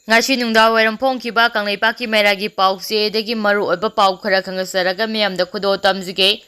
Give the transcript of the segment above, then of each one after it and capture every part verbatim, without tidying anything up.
ꯉꯁꯤ ꯅꯨꯡꯗꯥꯡꯋꯥꯏꯔꯝ ꯐꯣꯡꯈꯤꯕ ꯀꯪꯂꯩꯄꯥꯛꯀꯤ ꯃꯩꯔꯥꯒꯤ ꯄꯥꯎꯆꯦꯗꯒꯤ ꯃꯔꯨꯑꯣꯏꯕ ꯄꯥꯎ ꯈꯔ ꯈꯪꯖꯔꯒ ꯃꯤꯌꯥꯝꯗ ꯈꯨꯗꯣꯜ ꯇꯝꯖꯒꯦ꯫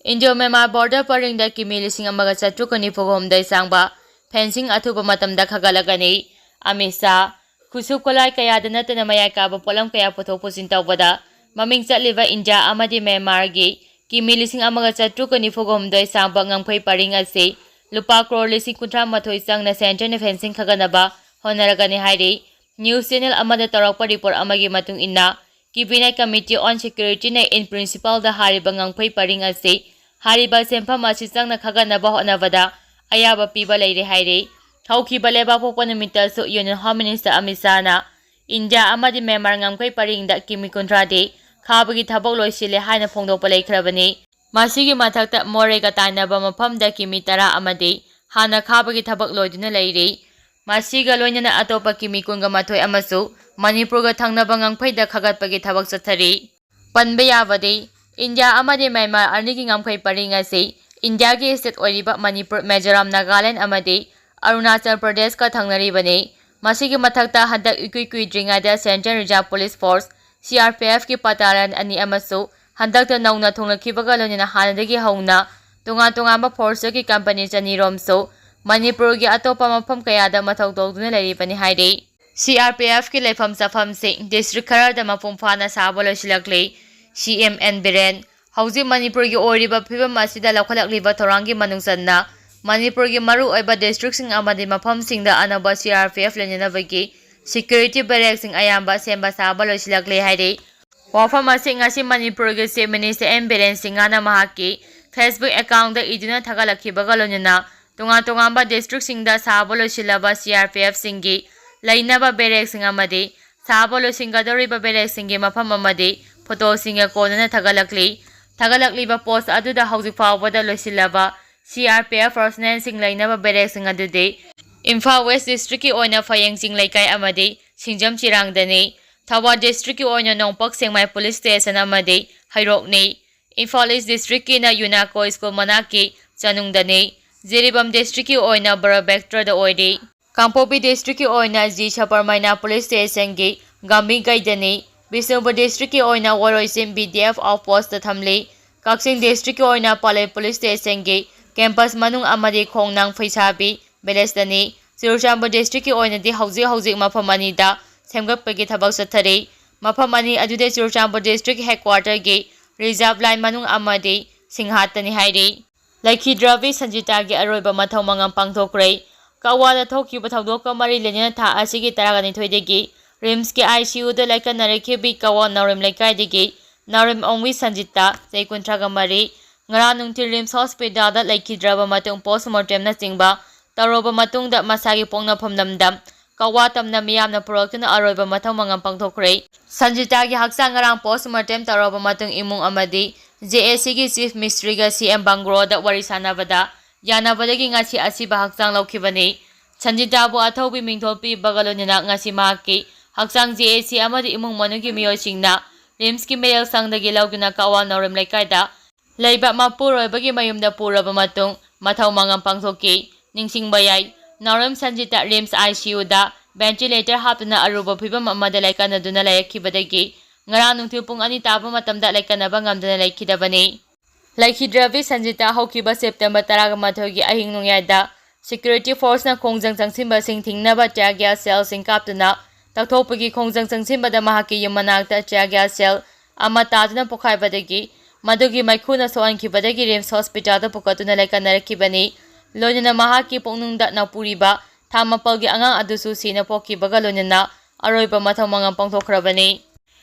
ꯏꯟꯗꯤꯌꯣ ꯃ꯭ꯌꯥꯟꯃꯥꯔ ꯕꯣꯔꯗꯔ ꯄꯔꯤꯡꯗ ꯀꯤꯃꯤ ꯂꯤꯁꯤꯡ ꯑꯃꯒ ꯆꯥꯇ꯭ꯔꯨꯛꯀ ꯅꯤꯐꯨ ꯍꯨꯝꯗꯣꯏ ꯁꯥꯡꯕ ꯐꯦꯟꯁꯤꯡ ꯑꯊꯨꯕ ꯃꯇꯝꯗ ꯈꯥꯒꯠꯂꯒꯅꯤ꯫ ꯑꯃꯤꯠ ꯁꯥ, ꯈꯨꯠꯁꯨ ꯈꯨꯠꯂꯥꯏ ꯀꯌꯥꯗ ꯅꯠꯇꯅ ꯃꯌꯥꯏ ꯀꯥꯕ ꯄꯣꯠꯂꯝ ꯀꯌꯥ ꯄꯨꯊꯣꯛ ꯄꯨꯁꯤꯟ ꯇꯧꯕꯗ ꯃꯃꯤꯡ ꯆꯠꯂꯤꯕ ꯏꯟꯗꯤꯌꯥ ꯑꯃꯗꯤ ꯃ꯭ꯌꯥꯟꯃꯥꯔꯒꯤ ꯀꯤꯃꯤ ꯂꯤꯁꯤꯡ ꯑꯃꯒ ꯆꯥꯇ꯭ꯔꯨꯛꯀ ꯅꯤꯐꯨꯒ ꯍꯨꯝꯗꯣꯏ ꯁꯥꯡꯕ ꯉꯝꯈꯩ ꯄꯔꯤꯡ ꯑꯁꯤ ꯂꯨꯄꯥ ꯀ꯭ꯔꯣꯔ ꯂꯤꯁꯤꯡ ꯀꯨꯟꯊ꯭ꯔꯥ ꯃꯥꯊꯣꯏ ꯆꯪꯅ ꯁꯦꯟꯇ꯭ꯔꯦꯜꯅ ꯐꯦꯟꯁꯤꯡ ꯈꯥꯒꯠꯅꯕ ꯍꯣꯠꯅꯔꯒꯅꯤ ꯍꯥꯏꯔꯤ꯫ ꯅ꯭ꯌꯨꯁ ꯆꯦꯅꯦꯜ ꯑꯃꯗ ꯇꯧꯔꯛꯄ ꯔꯤꯄꯣꯔꯠ ꯑꯃꯒꯤ ꯃꯇꯨꯡ ꯏꯟꯅ, ꯀꯦꯕꯤꯅꯦꯠ ꯀꯃꯤꯇꯤ ꯑꯣꯟ ꯁꯦꯀ꯭ꯌꯨꯔꯤꯇꯤꯅ ꯏꯟ ꯄ꯭ꯔꯤꯟꯁꯤꯄꯜꯗ ꯍꯥꯏꯔꯤꯕ ꯉꯝꯈꯩ ꯄꯔꯤꯡ ꯑꯁꯤ ꯍꯥꯏꯔꯤꯕ ꯁꯦꯟꯐꯝ ꯑꯁꯤ ꯆꯪꯅ ꯈꯥꯒꯠꯅꯕ ꯍꯣꯠꯅꯕꯗ ꯑꯌꯥꯕ ꯄꯤꯕ ꯂꯩꯔꯦ ꯍꯥꯏꯔꯤ꯫ ꯍꯧꯈꯤꯕ ꯂꯩꯕꯥꯛꯄꯣꯛꯄ ꯅꯨꯃꯤꯠꯇꯁꯨ ꯌꯨꯅꯤꯌꯟ ꯍꯣꯝ ꯃꯤꯅꯤꯁꯇꯔ ꯑꯃꯤꯠ ꯁꯥꯍꯅ ꯏꯟꯗꯤꯌꯥ ꯑꯃꯗꯤ ꯃ꯭ꯌꯥꯟꯃꯥꯔ ꯉꯝꯈꯩ ꯄꯔꯤꯡꯗ ꯀꯤꯃꯤ ꯀꯨꯟꯊ꯭ꯔꯥꯗꯤ ꯈꯥꯕꯒꯤ ꯊꯕꯛ ꯂꯣꯏꯁꯤꯜꯂꯦ ꯍꯥꯏꯅ ꯐꯣꯡꯗꯣꯛꯄ ꯂꯩꯈ꯭ꯔꯕꯅꯤ꯫ ꯃꯁꯤꯒꯤ ꯃꯊꯛꯇ ꯃꯣꯔꯦꯒ ꯇꯥꯏꯅꯕ ꯃꯐꯝꯗ ꯀꯤꯃꯤ ꯇꯔꯥ ꯑꯃꯗꯤ ꯍꯥꯟꯅ ꯈꯥꯕꯒꯤ ꯊꯕꯛ ꯂꯣꯏꯗꯨꯅ ꯂꯩꯔꯤ꯫ ꯃꯁꯤꯒ ꯂꯣꯏꯅꯅ ꯑꯇꯣꯞꯄ ꯀꯤꯃꯤ ꯀꯨꯟꯒ ꯃꯥꯊꯣꯏ ꯑꯃꯁꯨ ꯃꯅꯤꯄꯨꯔꯒ ꯊꯪꯅꯕ ꯉꯝꯈꯩꯗ ꯈꯥꯒꯠꯄꯒꯤ ꯊꯕꯛ ꯆꯠꯊꯔꯤ꯫ ꯄꯟꯕ ꯌꯥꯕꯗꯤ, ꯏꯟꯗꯤꯌꯥ ꯑꯃꯗꯤ ꯃ꯭ꯌꯥꯟꯃꯥꯔ ꯑꯅꯤꯒꯤ ꯉꯝꯈꯩ ꯄꯔꯤꯡ ꯑꯁꯤ ꯏꯟꯗꯤꯌꯥꯒꯤ ꯁ꯭ꯇꯦꯠ ꯑꯣꯏꯔꯤꯕ ꯃꯅꯤꯄꯨꯔ, ꯃꯤꯖꯣꯔꯥꯝ, ꯅꯥꯒꯥꯂꯦꯟ ꯑꯃꯗꯤ ꯑꯔꯨꯅꯥꯆꯜ ꯄ꯭ꯔꯗꯦꯁꯀ ꯊꯪꯅꯔꯤꯕꯅꯤ꯫ ꯃꯁꯤꯒꯤ ꯃꯊꯛꯇ ꯍꯟꯗꯛ ꯏꯀꯨꯏ ꯀꯨꯏꯗ꯭ꯔꯤꯉꯩꯗ central reserve police force, C R P ꯑꯦꯐꯀꯤ ꯕꯠꯇꯥꯂꯤꯌꯟ ꯑꯅꯤ ꯑꯃꯁꯨ ꯍꯟꯗꯛꯇ ꯅꯧꯅ ꯊꯨꯡꯂꯈꯤꯕꯒ ꯂꯣꯏꯅꯅ ꯍꯥꯟꯅꯗꯒꯤ ꯍꯧꯅ ꯇꯣꯉꯥꯟ ꯇꯣꯉꯥꯟꯕ ꯐꯣꯔꯁꯇꯒꯤ ꯀꯝꯄꯅꯤ ꯆꯅꯤꯔꯣꯝꯁꯨ ꯃꯅꯤꯄꯨꯔꯒꯤ ꯑꯇꯣꯞꯄ ꯃꯐꯝ ꯀꯌꯥꯗ ꯃꯊꯧ ꯇꯧꯗꯨꯅ ꯂꯩꯔꯤꯕꯅꯤ ꯍꯥꯏꯔꯤ꯫ ꯁꯤ ꯑꯥꯔ ꯄꯤ ꯑꯦꯐꯀꯤ ꯂꯩꯐꯝ ꯆꯥꯐꯝꯁꯤꯡ ꯗꯤꯁꯇ꯭ꯔꯤꯛ ꯈꯔꯗ ꯃꯄꯨꯡ ꯐꯥꯅ ꯁꯥꯕ ꯂꯣꯏꯁꯤꯜꯂꯛꯂꯤ꯫ ꯁꯤ ꯑꯦꯝ ꯑꯦꯟ ꯕꯤꯔꯦꯟ, ꯍꯧꯖꯤꯛ ꯃꯅꯤꯄꯨꯔꯒꯤ ꯑꯣꯏꯔꯤꯕ ꯐꯤꯕꯝ ꯑꯁꯤꯗ ꯂꯧꯈꯠꯂꯛꯂꯤꯕ ꯊꯧꯔꯥꯡꯒꯤ ꯃꯅꯨꯡ ꯆꯟꯅ ꯃꯅꯤꯄꯨꯔꯒꯤ ꯃꯔꯨꯑꯣꯏꯕ ꯗꯤꯁꯇ꯭ꯔꯤꯛꯁꯤꯡ ꯑꯃꯗꯤ ꯃꯐꯝꯁꯤꯡꯗ ꯑꯅꯧꯕ ꯁꯤ ꯑꯥꯔ ꯄꯤ ꯑꯦꯐ ꯂꯩꯅꯅꯕꯒꯤ ꯁꯦꯀ꯭ꯌꯨꯔꯤꯇꯤ ꯕꯦꯔꯦꯛꯁꯤꯡ ꯑꯌꯥꯝꯕ ꯁꯦꯝꯕ ꯁꯥꯕ ꯂꯣꯏꯁꯤꯜꯂꯛꯂꯦ ꯍꯥꯏꯔꯤ꯫ ꯋꯥꯐꯝ ꯑꯁꯤ ꯉꯁꯤ ꯃꯅꯤꯄꯨꯔꯒꯤ ꯆꯤꯐ ꯃꯤꯅꯤꯁꯇꯔ ꯑꯦꯟ ꯕꯤꯔꯦꯟ ꯁꯤꯡꯍꯅ ꯃꯍꯥꯛꯀꯤ ꯐꯦꯁꯕꯨꯛ ꯑꯦꯀꯥꯎꯟꯗ ꯏꯗꯨꯅ ꯊꯥꯒꯠꯂꯛꯈꯤꯕꯒ ꯂꯣꯏꯅꯅ ꯇꯣꯉꯥꯟ ꯇꯣꯉꯥꯟꯕ ꯗꯤꯁꯇ꯭ꯔꯤꯛꯁꯤꯡꯗ ꯁꯥꯕ ꯂꯣꯏꯁꯤꯜꯂꯕ ꯁꯤ ꯑꯥꯔ ꯄꯤ ꯑꯦꯐꯁꯤꯡꯒꯤ ꯂꯩꯅꯕ ꯕꯦꯔꯦꯛꯁꯤꯡ ꯑꯃꯗꯤ ꯁꯥꯕ ꯂꯣꯏꯁꯤꯟꯒꯗꯧꯔꯤꯕ ꯕꯦꯔꯦꯛꯁꯤꯡꯒꯤ ꯃꯐꯝ ꯑꯃꯗꯤ ꯐꯣꯇꯣꯁꯤꯡꯒ ꯀꯣꯟꯅꯅ ꯊꯥꯒꯠꯂꯛꯂꯤ꯫ ꯊꯥꯒꯠꯂꯛꯂꯤꯕ ꯄꯣꯁ ꯑꯗꯨꯗ ꯍꯧꯖꯤꯛ ꯐꯥꯎꯕꯗ ꯂꯣꯏꯁꯤꯜꯂꯕ ꯁꯤ ꯑꯥꯔ ꯄꯤ ꯑꯦꯐ ꯄꯔꯁꯣꯅꯦꯜꯁꯤꯡ ꯂꯩꯅꯕ ꯕꯦꯔꯦꯛꯁꯤꯡ ꯑꯗꯨꯗꯤ ꯏꯝꯐꯥꯜ ꯋꯦꯁ ꯗꯤꯁꯇ꯭ꯔꯤꯛꯀꯤ ꯑꯣꯏꯅ ꯐꯌꯦꯡ ꯆꯤꯡ ꯂꯩꯀꯥꯏ ꯑꯃꯗꯤ ꯁꯤꯡꯖꯥꯝ ꯆꯤꯔꯥꯡꯗꯅꯤ꯫ ꯊꯧꯕꯥꯜ ꯗꯤꯁꯇ꯭ꯔꯤꯛꯀꯤ ꯑꯣꯏꯅ ꯅꯣꯡꯄꯣꯛ ꯁꯦꯛꯃꯥꯏ ꯄꯨꯂꯤꯁ ꯁ꯭ꯇꯦꯁꯟ ꯑꯃꯗꯤ ꯍꯩꯔꯣꯛꯅꯤ꯫ ꯏꯝꯐꯥꯜ ꯏꯁ ꯗꯤꯁꯇ꯭ꯔꯤꯛꯀꯤꯅ ꯌꯨꯅꯥꯀꯣ ꯁ꯭ꯀꯨꯜ ꯃꯅꯥꯛꯀꯤ ꯆꯅꯨꯡꯗꯅꯤ꯫ ꯖꯤꯔꯤꯕꯥꯝ ꯗꯤꯁꯇ꯭ꯔꯤꯛꯀꯤ ꯑꯣꯏꯅ ꯕꯔꯣꯕꯦꯛꯇ꯭ꯔꯗ ꯑꯣꯏꯔꯤ꯫ ꯀꯥꯡꯄꯣꯛꯄꯤ ꯗꯤꯁꯇ꯭ꯔꯤꯛꯀꯤ ꯑꯣꯏꯅ ꯖꯤ ꯁꯕꯔꯃꯩꯅ ꯄꯨꯂꯤꯁ ꯁ꯭ꯇꯦꯁꯟꯒꯤ ꯒꯥꯃꯤ ꯒꯩꯗꯅꯤ꯫ ꯕꯤꯁꯅꯨꯄꯨꯔ ꯗꯤꯁꯇ꯭ꯔꯤꯛꯀꯤ ꯑꯣꯏꯅ ꯋꯥꯔꯣꯏꯁꯤꯟ ꯕꯤ ꯗꯤ ꯑꯦꯐ ꯑꯥꯎꯠꯄꯣꯁꯇ ꯊꯝꯂꯤ꯫ ꯀꯛꯆꯤꯡ ꯗꯤꯁꯇ꯭ꯔꯤꯛꯀꯤ ꯑꯣꯏꯅ ꯄꯥꯂꯦꯜ ꯄꯨꯂꯤꯁ ꯁ꯭ꯇꯦꯁꯟꯒꯤ ꯀꯦꯝꯄꯁ ꯃꯅꯨꯡ ꯑꯃꯗꯤ ꯈꯣꯡꯅꯥꯡ ꯐꯩꯁꯥꯕꯤ ꯚꯤꯂꯦꯖꯇꯅꯤ꯫ ꯆꯨꯔꯆꯥꯟꯄꯨꯔ ꯗꯤꯁꯇ꯭ꯔꯤꯛꯀꯤ ꯑꯣꯏꯅꯗꯤ ꯍꯧꯖꯤꯛ ꯍꯧꯖꯤꯛ ꯃꯐꯝ ꯑꯅꯤꯗ ꯁꯦꯝꯒꯠꯄꯒꯤ ꯊꯕꯛ ꯆꯠꯊꯔꯤ꯫ ꯃꯐꯝ ꯑꯅꯤ ꯑꯗꯨꯗꯤ ꯆꯨꯔꯆꯥꯟꯄꯨꯔ ꯗꯤꯁꯇ꯭ꯔꯤꯛ ꯍꯦꯗꯀ꯭ꯋꯥꯇꯔꯒꯤ ꯔꯤꯖꯥꯔꯚ ꯂꯥꯏꯟ ꯃꯅꯨꯡ ꯑꯃꯗꯤ ꯁꯤꯡꯍꯥꯠꯇꯅꯤ ꯍꯥꯏꯔꯤ꯫ ꯂꯩꯈꯤꯗ꯭ꯔꯕꯤ ꯁꯟꯖꯤꯇꯥꯒꯤ ꯑꯔꯣꯏꯕ ꯃꯊꯧ ꯃꯉꯝ ꯄꯥꯡꯊꯣꯛꯈ꯭ꯔꯦ꯫ ꯀꯛꯋꯥꯗ ꯊꯣꯛꯈꯤꯕ ꯊꯧꯗꯣꯛꯀ ꯃꯔꯤ ꯂꯩꯅꯅ ꯊꯥ ꯑꯁꯤꯒꯤ ꯇꯔꯥꯒ ꯅꯤꯊꯣꯏꯗꯒꯤ ꯔꯤꯝꯁꯀꯤ ꯑꯥꯏ ꯁꯤ ꯌꯨꯗ ꯂꯥꯏꯀꯠꯅꯔꯛꯈꯤꯕꯤ ꯀꯛꯋꯥ ꯅꯥꯎꯔꯦꯝ ꯂꯩꯀꯥꯏꯗꯒꯤ ꯅꯥꯎꯔꯦꯝ ꯑꯣꯡꯕꯤ ꯁꯟꯖꯤꯇꯥ, ꯆꯍꯤ ꯀꯨꯟꯊ꯭ꯔꯥꯒ ꯃꯔꯤ, ꯉꯔꯥꯡ ꯅꯨꯡꯊꯤꯜ ꯔꯤꯝꯁ ꯍꯣꯁꯄꯤꯇꯥꯜꯗ ꯂꯩꯈꯤꯗ꯭ꯔꯕ ꯃꯇꯨꯡ ꯄꯣꯁꯃꯣꯔꯇꯦꯝꯅꯆꯤꯡꯕ ꯇꯧꯔꯕ ꯃꯇꯨꯡꯗ ꯃꯁꯥꯒꯤ ꯄꯣꯛꯅꯐꯝ ꯂꯝꯗꯝ ꯀꯛꯋꯥ ꯇꯝꯅ ꯃꯤꯌꯥꯝꯅ ꯄꯨꯔꯛꯇꯨꯅ ꯑꯔꯣꯏꯕ ꯃꯊꯧ ꯃꯉꯝ ꯄꯥꯡꯊꯣꯛꯈ꯭ꯔꯦ꯫ ꯁꯟꯖꯤꯇꯥꯒꯤ ꯍꯛꯆꯥꯡ ꯉꯔꯥꯡ ꯄꯣꯁꯃꯣꯔꯇꯦꯝ ꯇꯧꯔꯕ ꯃꯇꯨꯡ ꯏꯃꯨꯡ ꯑꯃꯗꯤ ꯖꯦ ꯑꯦ ꯁꯤꯒꯤ ꯆꯤꯐ ꯃꯤꯁꯇ꯭ꯔꯤꯒ ꯁꯤ ꯑꯦꯝ ꯕꯪꯒ꯭ꯂꯣꯗ ꯋꯥꯔꯤ ꯁꯥꯟꯅꯕꯗ ꯌꯥꯅꯕꯗꯒꯤ ꯉꯁꯤ ꯑꯁꯤꯕ ꯍꯛꯆꯥꯡ ꯂꯧꯈꯤꯕꯅꯤ꯫ ꯁꯟꯖꯤꯇꯥꯕꯨ ꯑꯊꯧꯕꯤ ꯃꯤꯡꯊꯣꯜ ꯄꯤꯕꯒ ꯂꯣꯏꯅꯅ ꯉꯁꯤ ꯃꯍꯥꯛꯀꯤ ꯍꯛꯆꯥꯡ ꯖꯦ ꯑꯦ ꯁꯤ ꯑꯃꯗꯤ ꯏꯃꯨꯡ ꯃꯅꯨꯡꯒꯤ ꯃꯤꯑꯣꯏꯁꯤꯡꯅ ꯔꯤꯝꯁꯀꯤ ꯃꯤꯔꯦꯜ ꯁꯪꯗꯒꯤ ꯂꯧꯗꯨꯅ ꯀꯛꯋꯥ ꯅꯥꯎꯔꯦꯝ ꯂꯩꯀꯥꯏꯗ ꯂꯩꯕ ꯃꯄꯨꯔꯣꯏꯕꯒꯤ ꯃꯌꯨꯝꯗ ꯄꯨꯔꯕ ꯃꯇꯨꯡ ꯃꯊꯧ ꯃꯉꯝ ꯄꯥꯡꯊꯣꯛꯈꯤ꯫ ꯅꯤꯡꯁꯤꯡꯕ ꯌꯥꯏ, ꯅꯥꯎꯔꯦꯝ ꯁꯟꯖꯤꯇꯥ ꯔꯤꯝꯁ ꯑꯥꯏ ꯁꯤ ꯌꯨꯗ ꯚꯦꯟꯇꯤꯂꯦꯇꯔ ꯍꯥꯞꯇꯨꯅ ꯑꯔꯨꯕ ꯐꯤꯚꯝ ꯑꯃꯗ ꯂꯥꯏꯀꯠꯅꯗꯨꯅ ꯂꯩꯔꯛꯈꯤꯕꯗꯒꯤ ꯉꯔꯥꯡ ꯅꯨꯡꯊꯤꯜ ꯄꯨꯡ ꯑꯅꯤ ꯇꯥꯕ ꯃꯇꯝꯗ ꯂꯥꯏꯀꯠꯅꯕ ꯉꯝꯗꯅ ꯂꯩꯈꯤꯗꯕꯅꯤ꯫ ꯂꯩꯈꯤꯗ꯭ꯔꯕꯤ ꯁꯟꯖꯤꯇꯥ ꯍꯧꯈꯤꯕ ꯁꯦꯞꯇꯦꯝꯕꯔ ꯇꯔꯥꯒ ꯃꯥꯊꯣꯏꯒꯤ ꯑꯍꯤꯡ ꯅꯣꯡꯌꯥꯏꯗ ꯁꯦꯀ꯭ꯌꯨꯔꯤꯇꯤ ꯐꯣꯔꯁꯅ ꯈꯣꯡꯖꯪ ꯆꯪꯁꯤꯟꯕꯁꯤꯡ ꯊꯤꯡꯅꯕ tear gas shellꯁꯤꯡ ꯀꯥꯞꯇꯨꯅ ꯇꯛꯊꯣꯛꯄꯒꯤ ꯈꯣꯡꯖꯪ ꯆꯪꯁꯤꯟꯕꯗ ꯃꯍꯥꯛꯀꯤ ꯌꯨꯝ ꯃꯅꯥꯛꯇ tear gas shell ꯑꯃ ꯇꯥꯗꯨꯅ ꯄꯣꯈꯥꯏꯕꯗꯒꯤ ꯃꯗꯨꯒꯤ ꯃꯩꯈꯨꯅ ꯁꯣꯛꯍꯟꯈꯤꯕꯗꯒꯤ ꯔꯤꯝꯁ ꯍꯣꯁꯄꯤꯇꯥꯜꯗ ꯄꯨꯈꯠꯇꯨꯅ ꯂꯥꯏꯀꯠꯅꯔꯛꯈꯤꯕꯅꯤ꯫ ꯂꯣꯏꯅꯅ ꯃꯍꯥꯛꯀꯤ ꯄꯨꯛꯅꯨꯡꯗ ꯅꯧꯄꯨꯔꯤꯕ ꯊꯥ ꯃꯥꯄꯜꯒꯤ ꯑꯉꯥꯡ ꯑꯗꯨꯁꯨ ꯁꯤꯅ ꯄꯣꯛꯈꯤꯕꯒ ꯂꯣꯏꯅꯅ ꯑꯔꯣꯏꯕ ꯃꯊꯧ ꯃꯉꯝ ꯄꯥꯡꯊꯣꯛꯈ꯭ꯔꯕꯅꯤ꯫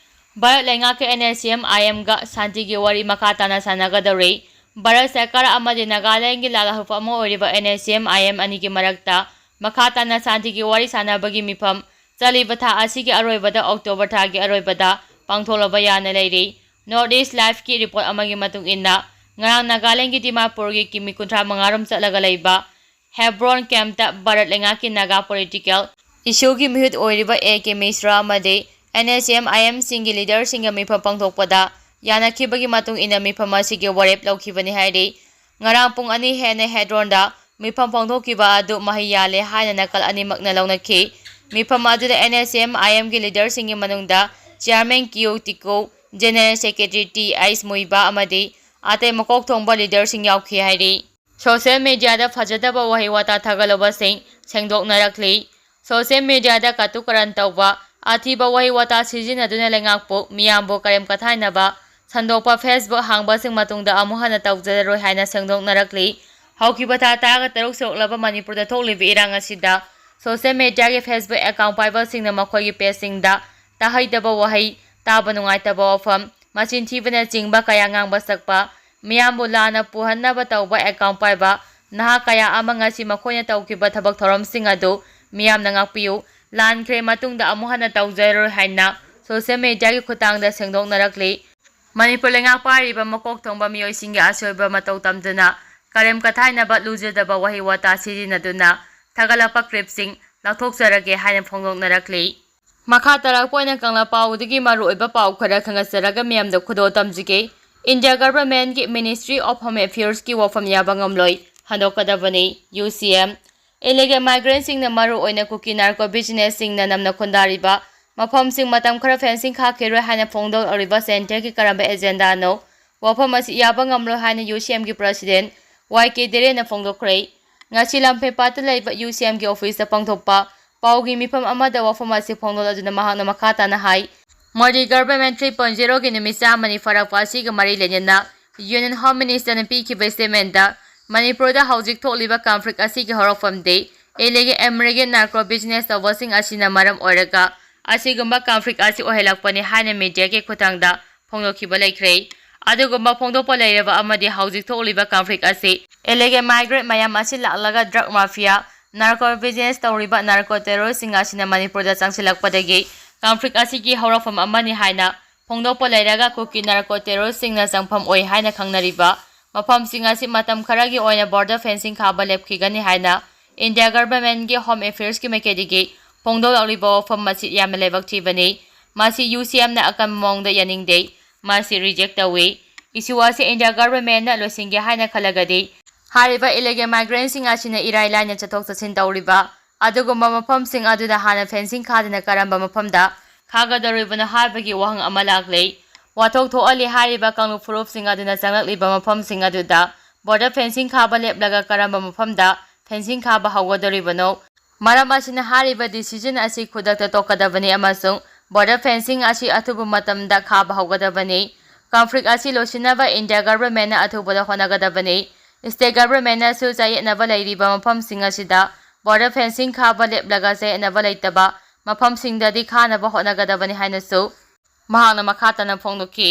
ꯚꯥꯔꯠ ꯂꯩꯉꯥꯛꯀꯤ ꯑꯦꯟ ꯑꯦꯁ ꯁꯤ ꯑꯦꯝ ꯑꯥꯏ ꯑꯦꯝꯒ ꯁꯥꯟꯇꯤꯒꯤ ꯋꯥꯔꯤ ꯃꯈꯥ ꯇꯥꯅ ꯁꯥꯟꯅꯒꯗꯧꯔꯤ꯫ ꯚꯥꯔꯠ ꯁꯔꯀꯥꯔ ꯑꯃꯗꯤ ꯅꯥꯒꯥꯂꯦꯟꯒꯤ ꯂꯥꯜꯍꯧꯐꯝ ꯑꯃ ꯑꯣꯏꯔꯤꯕ and S C M I M ꯑꯅꯤꯒꯤ ꯃꯔꯛꯇ ꯃꯈꯥ ꯇꯥꯅ ꯁꯥꯟꯇꯤꯒꯤ ꯋꯥꯔꯤ ꯁꯥꯟꯅꯕꯒꯤ ꯃꯤꯐꯝ ꯆꯠꯂꯤꯕ ꯊꯥ ꯑꯁꯤꯒꯤ ꯑꯔꯣꯏꯕꯗ, ꯑꯣꯛꯇꯣꯕꯔ ꯊꯥꯒꯤ ꯑꯔꯣꯏꯕꯗ ꯄꯥꯡꯊꯣꯛꯂꯕ ꯌꯥꯅ ꯂꯩꯔꯤ꯫ North East Liveꯀꯤ report ꯑꯃꯒꯤ ꯃꯇꯨꯡ ꯏꯟꯅ, ꯉꯔꯥꯡ ꯅꯥꯒꯥꯂꯦꯟꯒꯤ ꯗꯤꯃꯥꯄꯨꯔꯒꯤ ꯀꯤꯃꯤ ꯀꯨꯟꯊ꯭ꯔꯥ ꯃꯉꯥ ꯔꯣꯝ ꯆꯠꯂꯒ ꯂꯩꯕ ꯍꯦꯕ꯭ꯔꯣꯟ ꯀꯦꯝꯞꯇ ꯚꯥꯔꯠ ꯂꯩꯉꯥꯛꯀꯤ ꯅꯥꯒꯥ ꯄꯣꯂꯤꯇꯤꯀꯦꯜ ꯏꯁꯨꯒꯤ ꯃꯤꯍꯨꯠ ꯑꯣꯏꯔꯤꯕ ꯑꯦ ꯀꯦ ꯃꯤꯁ꯭ꯔꯥ ꯑꯃꯗꯤ ꯑꯦꯟ ꯑꯦꯁ ꯁꯤ ꯑꯦꯝ ꯑꯥꯏ ꯑꯦꯝꯁꯤꯡꯒꯤ ꯂꯤꯗꯔꯁꯤꯡꯒ ꯃꯤꯐꯝ ꯄꯥꯡꯊꯣꯛꯄꯗ ꯌꯥꯅꯈꯤꯕꯒꯤ ꯃꯇꯨꯡ ꯏꯟꯅ ꯃꯤꯐꯝ ꯑꯁꯤꯒꯤ ꯋꯥꯔꯦꯞ ꯂꯧꯈꯤꯕꯅꯤ ꯍꯥꯏꯔꯤ꯫ ꯉꯔꯥꯡ ꯄꯨꯡ ꯑꯅꯤ ꯍꯦꯟꯅ ꯍꯦꯕ꯭ꯔꯣꯟꯗ ꯃꯤꯐꯝ ꯐꯣꯡꯗꯣꯛꯈꯤꯕ ꯑꯗꯨ ꯃꯍꯩ ꯌꯥꯜꯂꯦ ꯍꯥꯏꯅ ꯅꯥꯀꯜ ꯑꯅꯤꯃꯛꯅ ꯂꯧꯅꯈꯤ꯫ ꯃꯤꯐꯝ ꯑꯗꯨꯗ N S M I M ꯒꯤ leaderꯁꯤꯡꯒꯤ ꯃꯅꯨꯡꯗ Chairman Q Tiko, General Secretary T S ꯃꯨꯏꯕꯥ ꯑꯃꯗꯤ ꯑꯇꯩ ꯃꯀꯣꯛ ꯊꯣꯡꯕ leaderꯁꯤꯡ ꯌꯥꯎꯈꯤ ꯍꯥꯏꯔꯤ꯫ Social mediaꯗ ꯐꯖꯗꯕ ꯋꯥꯍꯩ ꯋꯥꯇꯥ ꯊꯥꯒꯠꯂꯨꯕꯁꯤꯡ ꯁꯦꯡꯗꯣꯛꯅꯔꯛꯂꯤ꯫ Social mediaꯗ ꯀꯇꯨ ꯀꯔꯟ ꯇꯧꯕ, ꯑꯊꯤꯕ ꯋꯥꯍꯩ ꯋꯥꯇꯥ ꯁꯤꯖꯤꯟꯅꯗꯨꯅ ꯂꯩꯉꯥꯛꯄꯨ, ꯃꯤꯌꯥꯝꯕꯨ ꯀꯔꯦꯝ ꯀꯊꯥꯏꯅꯕ, ꯁꯟꯗꯣꯛꯄ Facebook ꯍꯥꯡꯕꯁꯤꯡ ꯃꯇꯨꯡꯗ ꯑꯃꯨꯛ ꯍꯟꯅ ꯇꯧꯖꯔꯔꯣꯏ ꯍꯥꯏꯅ ꯁꯦꯡꯗꯣꯛꯅꯔꯛꯂꯤ꯫ ꯍꯧꯈꯤꯕ ꯊꯥ ꯇꯔꯥꯒ ꯇꯔꯨꯛ ꯁꯨꯔꯛꯂꯕ ꯃꯅꯤꯄꯨꯔꯗ ꯊꯣꯛꯂꯤꯕ ꯏꯔꯥꯡ ꯑꯁꯤꯗ social mediaꯒꯤ Facebook account ꯄꯥꯏꯕꯁꯤꯡꯅ ꯃꯈꯣꯏꯒꯤ pageꯁꯤꯡꯗ ꯇꯥꯍꯩꯗꯕ ꯋꯥꯍꯩ, ꯇꯥꯕ ꯅꯨꯡꯉꯥꯏꯇꯕ ꯋꯥꯐꯝ, ꯃꯆꯤꯟ ꯊꯤꯕꯅꯆꯤꯡꯕ ꯀꯌꯥ ꯉꯥꯡꯕ ꯁꯛꯄ, ꯃꯤꯌꯥꯝꯕꯨ ꯂꯥꯟꯅ ꯄꯨꯍꯟꯅꯕ ꯇꯧꯕ account ꯄꯥꯏꯕ ꯅꯍꯥ ꯀꯌꯥ ꯑꯃ ꯉꯁꯤ ꯃꯈꯣꯏꯅ ꯇꯧꯈꯤꯕ ꯊꯕꯛ ꯊꯧꯔꯝꯁꯤꯡ ꯑꯗꯨ ꯃꯤꯌꯥꯝꯅ ꯉꯥꯛꯄꯤꯌꯨ, ꯂꯥꯟꯈ꯭ꯔꯦ ꯃꯇꯨꯡꯗ ꯑꯃꯨꯛ ꯍꯟꯅ ꯇꯧꯖꯔꯔꯣꯏ ꯍꯥꯏꯅ social mediaꯒꯤ ꯈꯨꯠꯊꯥꯡꯗ ꯁꯦꯡꯗꯣꯛꯅꯔꯛꯂꯤ꯫ ꯃꯅꯤꯄꯨꯔ ꯂꯩꯉꯥꯛ ꯄꯥꯏꯔꯤꯕ ꯃꯀꯣꯛ ꯊꯣꯡꯕ ꯃꯤꯑꯣꯏꯁꯤꯡꯒꯤ ꯑꯁꯣꯏꯕ ꯃꯇꯧ ꯇꯝꯗꯨꯅ ꯀꯔꯦꯝ ꯀꯊꯥꯏꯅꯕ, ꯂꯨꯖꯗꯕ ꯋꯥꯍꯩ ꯋꯥꯇꯥ ꯁꯤꯖꯤꯟꯅꯗꯨꯅ ꯊꯥꯒꯠꯂꯛꯄ clipꯁꯤꯡ ꯂꯧꯊꯣꯛꯆꯔꯒꯦ ꯍꯥꯏꯅ ꯐꯣꯡꯗꯣꯛꯅꯔꯛꯂꯤ꯫ ꯃꯈꯥ ꯇꯥꯔꯛꯄ ꯑꯣꯏꯅ ꯀꯪꯂꯥ ꯄꯥꯎꯗꯒꯤ ꯃꯔꯨꯑꯣꯏꯕ ꯄꯥꯎ ꯈꯔ ꯈꯪꯍꯟꯖꯔꯒ ꯃꯤꯌꯥꯝꯗ ꯈꯨꯗꯣꯜ ꯇꯝꯖꯒꯦ꯫ India governmentꯀꯤ Ministry of Home Affairsꯀꯤ ꯋꯥꯐꯝ ꯌꯥꯕ ꯉꯝꯂꯣꯏ, ꯍꯟꯗꯣꯛꯀꯗꯕꯅꯤ꯫ U C M, illegal migrantꯁꯤꯡꯅ ꯃꯔꯨꯑꯣꯏꯅ ꯀꯨꯀꯤ narco businessꯁꯤꯡꯅ ꯅꯝꯅ ꯈꯨꯟꯗꯥꯔꯤꯕ ꯃꯐꯝꯁꯤꯡ ꯃꯇꯝ ꯈꯔ fencing ꯈꯥꯛꯈꯤꯔꯣꯏ ꯍꯥꯏꯅ ꯐꯣꯡꯗꯣꯛꯂꯤꯕ centreꯒꯤ ꯀꯔꯝꯕ agendaꯅꯣ? ꯋꯥꯐꯝ ꯑꯁꯤ ꯌꯥꯕ ꯉꯝꯂꯣꯏ ꯍꯥꯏꯅ U C Mꯒꯤ President Y K ꯙꯤꯔꯦꯟꯅ ꯐꯣꯡꯗꯣꯛꯈ꯭ꯔꯦ꯫ ꯉꯁꯤ ꯂꯝꯐꯦꯜꯄꯥꯠꯇ ꯂꯩꯕ U C Mꯒꯤ officeꯇ ꯄꯥꯡꯊꯣꯛꯄ ꯄꯥꯎꯒꯤ ꯃꯤꯐꯝ ꯑꯃꯗ ꯋꯥꯐꯝ ꯑꯁꯤ ꯐꯣꯡꯗꯣꯛꯂꯗꯨꯅ ꯃꯍꯥꯛꯅ ꯃꯈꯥ ꯇꯥꯅ ꯍꯥꯏ, ꯃꯣꯗꯤ government three point zeroꯒꯤ ꯅꯨꯃꯤꯠ ꯆꯥꯝꯃꯅꯤ ꯐꯥꯔꯛꯄ ꯑꯁꯤꯒ ꯃꯔꯤ ꯂꯩꯅꯅ Union Home Ministerꯅ ꯄꯤꯈꯤꯕ statementꯇ ꯃꯅꯤꯄꯨꯔꯗ ꯍꯧꯖꯤꯛ ꯊꯣꯛꯂꯤꯕ conflict ꯑꯁꯤꯒꯤ ꯍꯧꯔꯛꯐꯝꯗꯤ illegal immigrant narco business ꯇꯧꯕꯁꯤꯡ ꯑꯁꯤꯅ ꯃꯔꯝ ꯑꯣꯏꯔꯒ ꯑꯁꯤꯒꯨꯝꯕ conflict ꯑꯁꯤ ꯑꯣꯏꯍꯜꯂꯛꯄꯅꯤ ꯍꯥꯏꯅ mediaꯒꯤ ꯈꯨꯠꯊꯥꯡꯗ ꯐꯣꯡꯗꯣꯛꯈꯤꯕ ꯂꯩꯈ꯭ꯔꯦ꯫ ꯑꯗꯨꯒꯨꯝꯕ ꯐꯣꯡꯗꯣꯛꯄ ꯂꯩꯔꯕ ꯑꯃꯗꯤ ꯍꯧꯖꯤꯛ ꯊꯣꯛꯂꯤꯕ conflict ꯑꯁꯤ illegal migrant ꯃꯌꯥꯝ ꯑꯁꯤ ꯂꯥꯛꯂꯒ drug mafia, narco business ꯇꯧꯔꯤꯕ narco terroristꯁꯤꯡ ꯑꯁꯤꯅ ꯃꯅꯤꯄꯨꯔꯗ ꯆꯪꯁꯤꯜꯂꯛꯄꯗꯒꯤ conflict ꯑꯁꯤꯒꯤ ꯍꯧꯔꯛꯐꯝ ꯑꯃꯅꯤ ꯍꯥꯏꯅ ꯐꯣꯡꯗꯣꯛꯄ ꯂꯩꯔꯒ ꯀꯨꯀꯤ narco terroristꯁꯤꯡꯅ ꯆꯪꯐꯝ ꯑꯣꯏ ꯍꯥꯏꯅ ꯈꯪꯅꯔꯤꯕ ꯃꯐꯝꯁꯤꯡ ꯑꯁꯤ ꯃꯇꯝ ꯈꯔꯒꯤ ꯑꯣꯏꯅ border fencing ꯈꯥꯕ ꯂꯦꯞꯈꯤꯒꯅꯤ ꯍꯥꯏꯅ India governmentꯀꯤ Home Affairsꯀꯤ ꯃꯥꯏꯀꯩꯗꯒꯤ ꯐꯣꯡꯗꯣꯛꯂꯛꯂꯤꯕ ꯋꯥꯐꯝ ꯑꯁꯤ ꯌꯥꯝꯅ ꯂꯥꯏꯕꯛ ꯊꯤꯕꯅꯤ꯫ ꯃꯁꯤ U C Mꯅ ꯑꯀꯟꯕ ꯃꯑꯣꯡꯗ ꯌꯥꯅꯤꯡꯗꯦ꯫ ꯃꯁꯤ reject ꯇꯧꯏ꯫ Issue ꯑꯁꯤ India governmentꯅ ꯂꯣꯏꯁꯤꯟꯒꯦ ꯍꯥꯏꯅ ꯈꯜꯂꯒꯗꯤ ꯍꯥꯏꯔꯤꯕ ꯏꯂꯤꯒꯦꯜ ꯃꯥꯏꯒ꯭ꯔꯦꯟꯁꯤꯡ ꯑꯁꯤꯅ ꯏꯔꯥꯏ ꯂꯥꯏꯅ ꯆꯠꯊꯣꯛ ꯆꯠꯁꯤꯟ ꯇꯧꯔꯤꯕ ꯑꯗꯨꯒꯨꯝꯕ ꯃꯐꯝꯁꯤꯡ ꯑꯗꯨꯗ ꯍꯥꯟꯅ ꯐꯦꯟꯁꯤꯡ ꯈꯥꯗꯅ ꯀꯔꯝꯕ ꯃꯐꯝꯗ ꯈꯥꯒꯗꯧꯔꯤꯕꯅꯣ ꯍꯥꯏꯕꯒꯤ ꯋꯥꯍꯪ ꯑꯃ ꯂꯥꯛꯂꯤ꯫ ꯋꯥꯊꯣꯛ ꯊꯣꯛꯍꯜꯂꯤ ꯍꯥꯏꯔꯤꯕ ꯀꯥꯡꯂꯨꯞ ꯐꯨꯔꯨꯞꯁꯤꯡ ꯑꯗꯨꯅ ꯆꯪꯂꯛꯂꯤꯕ ꯃꯐꯝꯁꯤꯡ ꯑꯗꯨꯗ ꯕꯣꯔꯗꯔ ꯐꯦꯟꯁꯤꯡ ꯈꯥꯕ ꯂꯦꯞꯂꯒ ꯀꯔꯝꯕ ꯃꯐꯝꯗ ꯐꯦꯟꯁꯤꯡ ꯈꯥꯕ ꯍꯧꯒꯗꯧꯔꯤꯕꯅꯣ? ꯃꯔꯝ ꯑꯁꯤꯅ ꯍꯥꯏꯔꯤꯕ ꯗꯤꯁꯤꯖꯟ ꯑꯁꯤ ꯈꯨꯗꯛꯇ ꯇꯣꯛꯀꯗꯕꯅꯤ ꯑꯃꯁꯨꯡ ꯕꯣꯔꯗꯔ ꯐꯦꯟꯁꯤꯡ ꯑꯁꯤ ꯑꯊꯨꯕ ꯃꯇꯝꯗ ꯈꯥꯕ ꯍꯧꯒꯗꯕꯅꯤ꯫ ꯀꯟꯐ꯭ꯂꯤꯛ ꯑꯁꯤ ꯂꯣꯏꯁꯤꯟꯅꯕ ꯏꯟꯗꯤꯌꯥ ꯒꯚꯔꯟꯃꯦꯟꯠꯅ ꯑꯊꯨꯕꯗ ꯍꯣꯠꯅꯒꯗꯕꯅꯤ꯫ ꯁ꯭ꯇꯦꯠ ꯒꯚꯔꯟꯃꯦꯟꯠꯅꯁꯨ ꯆꯌꯦꯠꯅꯕ ꯂꯩꯔꯤꯕ ꯃꯐꯝꯁꯤꯡ ꯑꯁꯤꯗ ꯕꯣꯔꯗꯔ ꯐꯦꯟꯁꯤꯡ ꯈꯥꯕ ꯂꯦꯞꯂꯒ ꯆꯌꯦꯠꯅꯕ ꯂꯩꯇꯕ ꯃꯐꯝꯁꯤꯡꯗꯗꯤ ꯈꯥꯅꯕ ꯍꯣꯠꯅꯒꯗꯕꯅꯤ ꯍꯥꯏꯅꯁꯨ ꯃꯍꯥꯛꯅ ꯃꯈꯥ ꯇꯥꯅ ꯐꯣꯡꯗꯣꯛꯈꯤ꯫